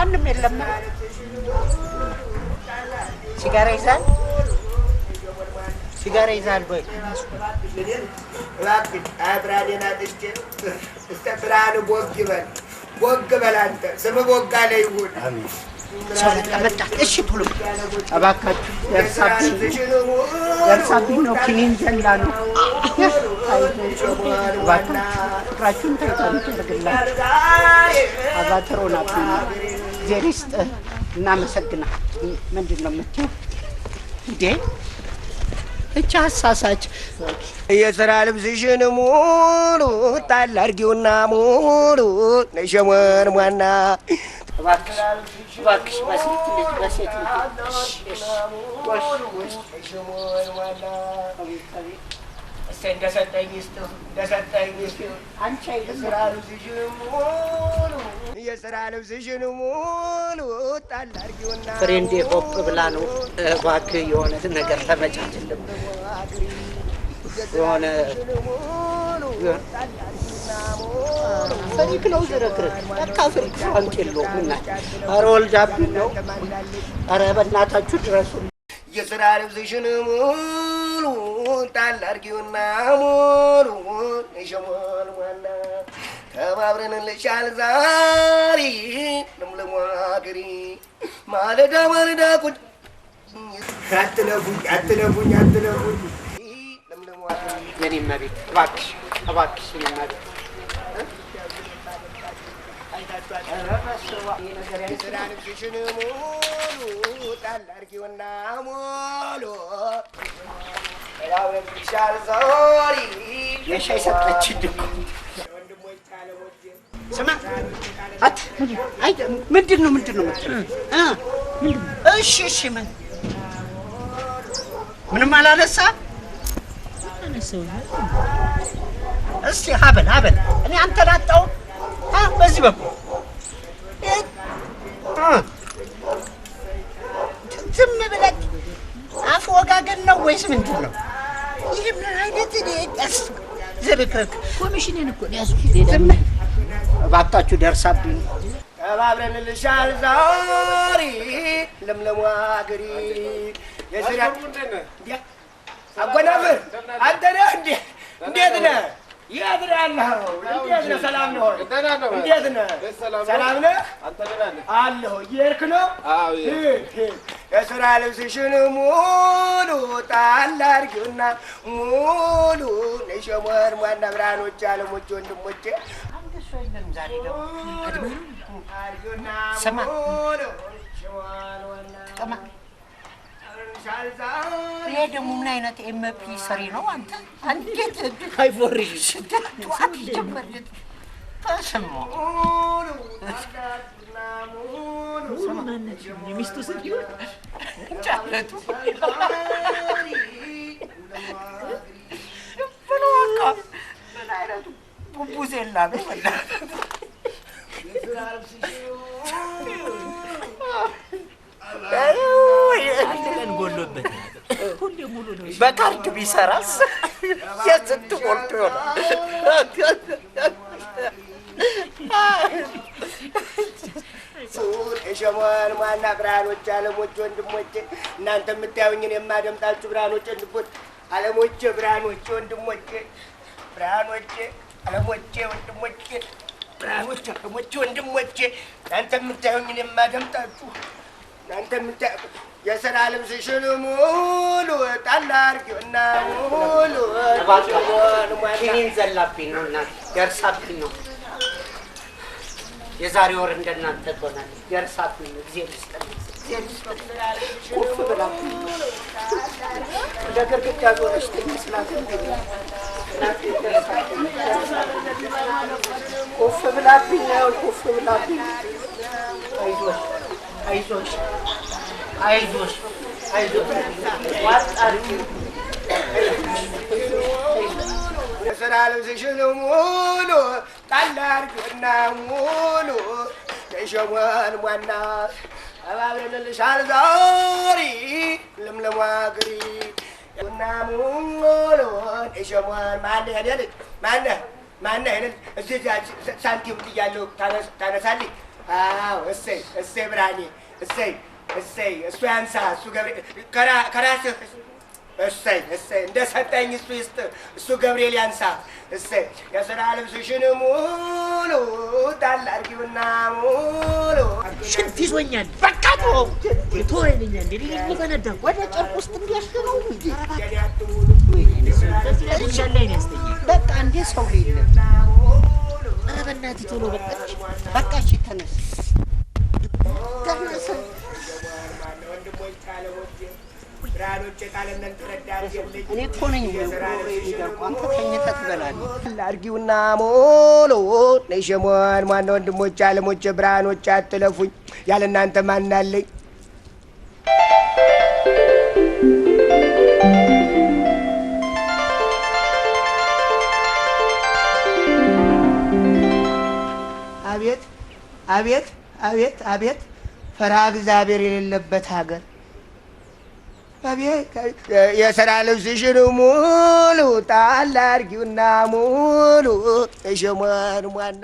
ማንም የለም። ሲጋራ ይዛል፣ ሲጋራ ይዛል ወይ? እባክሽ ብርሃኔን አጥቼ እስከ ብርሃን ቦግ ይበል፣ ቦግ በል አንተ ስምህ ቦግ አለ ይሁን። ሰው መጣ መጣ። እሺ ቶሎ እባካችሁ፣ ደርሳብኝ ደርሳብኝ ነው። ኪኒን ዘላ ነው። እባካችሁ ፍቅራችሁን ተርታችሁ ያደርግላችሁ። አባተር ሆናብኝ ነው። እግዚአብሔር ይስጥህ። እናመሰግናል። ምንድን ነው የምትይው እንዴ? እቺ አሳሳች። የስራ ልብስሽን ሙሉ ጣል አድርጊውና ሙሉ ነሸመን ሟና። እባክሽ እባክሽ፣ በሴት ልጅ በሴት ልጅ። እሺ እሺ ወሽ ወሽ። አቤት አቤት። እስኪ እንደሰጠኝ ይስጥህ፣ እንደሰጠኝ ይስጥህ። አንቺ አይደለም። የስራ ልብስሽን ሙሉ፣ የስራ ልብስሽን ሙሉ ጣል አድርጊውና ፍሬንዴ ሆፕ ብላ ነው። እባክህ የሆነ ነገር ተመቻችልም የሆነ ፍሪክ ነው ዝርክርክ። ለካ ፍሪክ ፍራንክ የለውም። እናት ኧረ ወልዳብኝ ነው። ኧረ በእናታችሁ ድረሱ። የስራ ልብስሽን ሙሉ ጣል አድርጊውና ሙሉ ነሸሞን ዋና ተባብረንልሻል ዛሬ ለምለሟ አገሬ ማለዳ ማለዳ ቁጭ። አትለፉኝ አትለፉኝ አትለፉኝ ለምለሟ አገሬ። የኔ እመቤት እባክሽ እባክሽ የኔ እመቤት። የስራ ልብስሽን ሙሉ ጣል አድርጊውና ሙሉ ተባብረንልሻል ዛሬ። የሻይ ሰጠችኝ እኮ። ስማ አት አይ ምንድን ነው ምንድን ነው የምትለው? እ እሺ እሺ ምን ምንም አላነሳ። እስቲ ሀበል ሀበል እኔ አንተን አጣሁ። አ በዚህ በኩል እ ዝም ብለህ አፍ ወጋገን ነው ወይስ ምንድን ነው? ይህ ምን አይነት እኔ ቀስ ዝርክርክ። ኮሚሽኔን እኮ ነው ያዝኩት። ሌላ ዝም እባካችሁ ደርሳብኝ። ተባብረንልሻል ዛሬ ለምለሟ አገሬ። የስራ አጎናፍር አንተ ነህ እንዴ? እንዴት ነህ? የት ነህ ያለኸው? እንዴት ነህ? ሰላም ነህ ወይ? እንዴት ነህ? ሰላም ነህ? አለሁ። እየሄድክ ነው? ሂድ ሂድ። የስራ ልብስሽን ሙሉ ጣል አድርጊውና ሙሉ ነሸሞን ዋና ብርሃኖች አለሞቼ ወንድሞቼ። አንድ ሰው የለም ዛሬ ደግሞ። አድርጊውና ስማ። ሙሉ ሸሞን ዋና ተቀማ ይሄ ደግሞ ምን አይነት ኤምፒ ሰሪ ነው አንተ? እንዴት አይፎርሽ ጠዋት ጀመር ተስሞ። ማነች የሚስቱ ስም ይሆን? ጫለቱ ብሎ በቃ ምን አይነቱ ቡቡዜላ ነው በእናትህ። አንድ ቀን ጎሎበት ሁሌ ሙሉ ነው። በካርድ ቢሰራስ የስንት ሞልቶ ይሆናል። የሸሞን ዋና ብርሃኖች አለሞች ወንድሞቼ እናንተ የምታዩኝን የማደምጣችሁ ብርሃኖች ወንድሞች አለሞቼ ብርሃኖቼ ወንድሞቼ ብርሃኖቼ አለሞቼ ወንድሞቼ ብርሃኖቼ አለሞቼ ወንድሞቼ እናንተ የምታዩኝን የማደምጣችሁ እናንተ የምታ የስራ ልብስሽን ሙሉ ጣል አድርጊውና ሙሉ ሸሞን ዋና ኪኒን ዘላብኝ ነው እናቴ፣ ደርሳብኝ ነው። የዛሬ ወር እንደናንተ ትሆናለች። ደርሳብኝ ነው። እግዚአብሔር ይስጥልኝ፣ እግዚአብሔር ይስጥልኝ። ኩፍ ብላብኝ ነው። እንደ ግርግዳ ዞረች ትመስላለች። እናቴ ደርሳብኝ ነው፣ ደርሳብኝ ነው። ኩፍ ብላብኝ ነው፣ ኩፍ ብላብኝ ነው። አይዞሽ አይዞሽ አይዞሽ አይዞሽ ዋጥ አድርጊው። የስራ ልብስሽን ሙሉ ጣል አድርጊውና ሙሉ ተሸሞን ዋና ተባብረንልሻል ዛሬ ለምለሟ አገሬ እና ሙሉ ተሸሞን። ማነህ የኔ ልጅ? ማነህ ማነህ የኔ ልጅ? እዚህ ሳንቲም ጥያለሁ ታነሳልኝ? አዎ እሰይ እሰይ ብርሃኔ እሰይ እሰይ እሱ ያንሳ እሱ ገብርኤል ከራስህ እሰይ እሰይ እንደሰጠኝ እሱ ይስጥ እሱ ገብርኤል ያንሳ እሰይ የሥራ ልብስሽን ሙሉ ጣል አድርጊውና ሙሉ ሽንት ይዞኛል። በቃ ተወው ተወው ይለኛል። እንዴ ልፈነዳ እኮ። ወደ ጨርቅ ውስጥ እንዲያሽረው እንዴ የኔ አትሙሉ በዚህ ላይ ጉንዳን ላይ ነው ያስተኛኝ። በቃ እንዴ ሰው ሌለ ኧረ በእናትህ ቶሎ በቃ። በቃ እሺ ተነስ ተነስ እኔ እኮ ነኝ የሚደርቀው አንተ ተኝተህ ትበላለህ አድርጊውና ሙሉ ነይ ሸሞን ማነ ወንድሞቼ አለሞቼ ብርሃኖቼ አትለፉኝ ያለ እናንተ ማን አለኝ? አቤት አቤት አቤት አቤት ፈርሃ እግዚአብሔር የሌለበት ሀገር አቤት የሥራ ልብስሽን ሙሉ ጣል አድርጊውና ሙሉ ሸሞን ሟና